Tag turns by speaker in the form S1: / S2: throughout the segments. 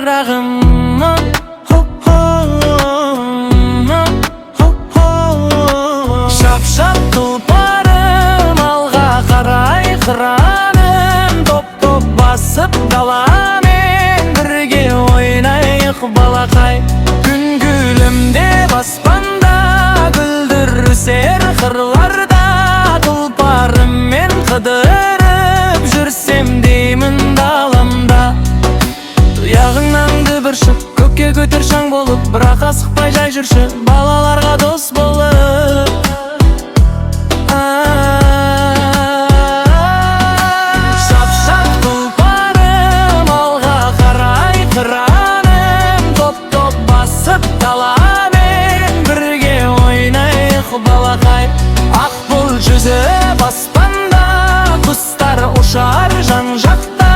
S1: шырағым. Шап шап тұлпарым, алға қарай қыраным. Топ топ басып даламен, бірге ойнайық, балақай. Күн күлімдеп аспанда, гүлдер өсер қырларда. Тұлпарыммен қыдырып жүрсем деймін даламда. Тұяғыңнан дүбір шық, көкке көтер шаң болып. Бірақ асықпай жай жүрші, балаларға дос болып. Шап шап тұлпарым, алға қарай қыраным. Топ топ басып даламен, бірге ойнайық, балақай. Ақ бұлт жүзіп аспанда, құстар ұшар жан жақта.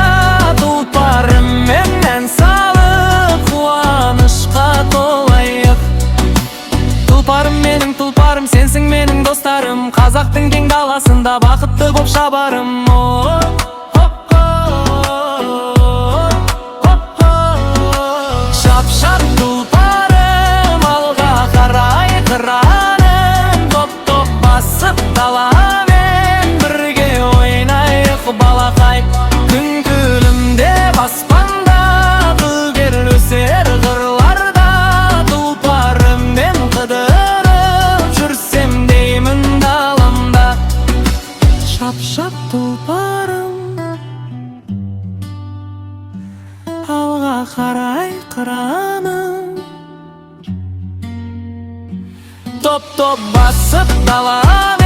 S1: Тұлпарыммен ән салып, қуанышқа толайық. Тұлпарым менің, тұлпарым, сенсің менің достарым. Қазақтың кең даласында бақытты боп шабарым. О, хоп, хоп, хоп. Шап шап тұлпарым, алға қарай қыраным. Топ топ басып даламен, бірге ойнайық, балақай. Күн күлімдеп аспанда, гүлдер өсер қырларда. Тұлпарыммен қыдырып жүрсем деймін даламда. Шап шап тұлпарым, алға қарай қыраным. Топ топ басып даламен.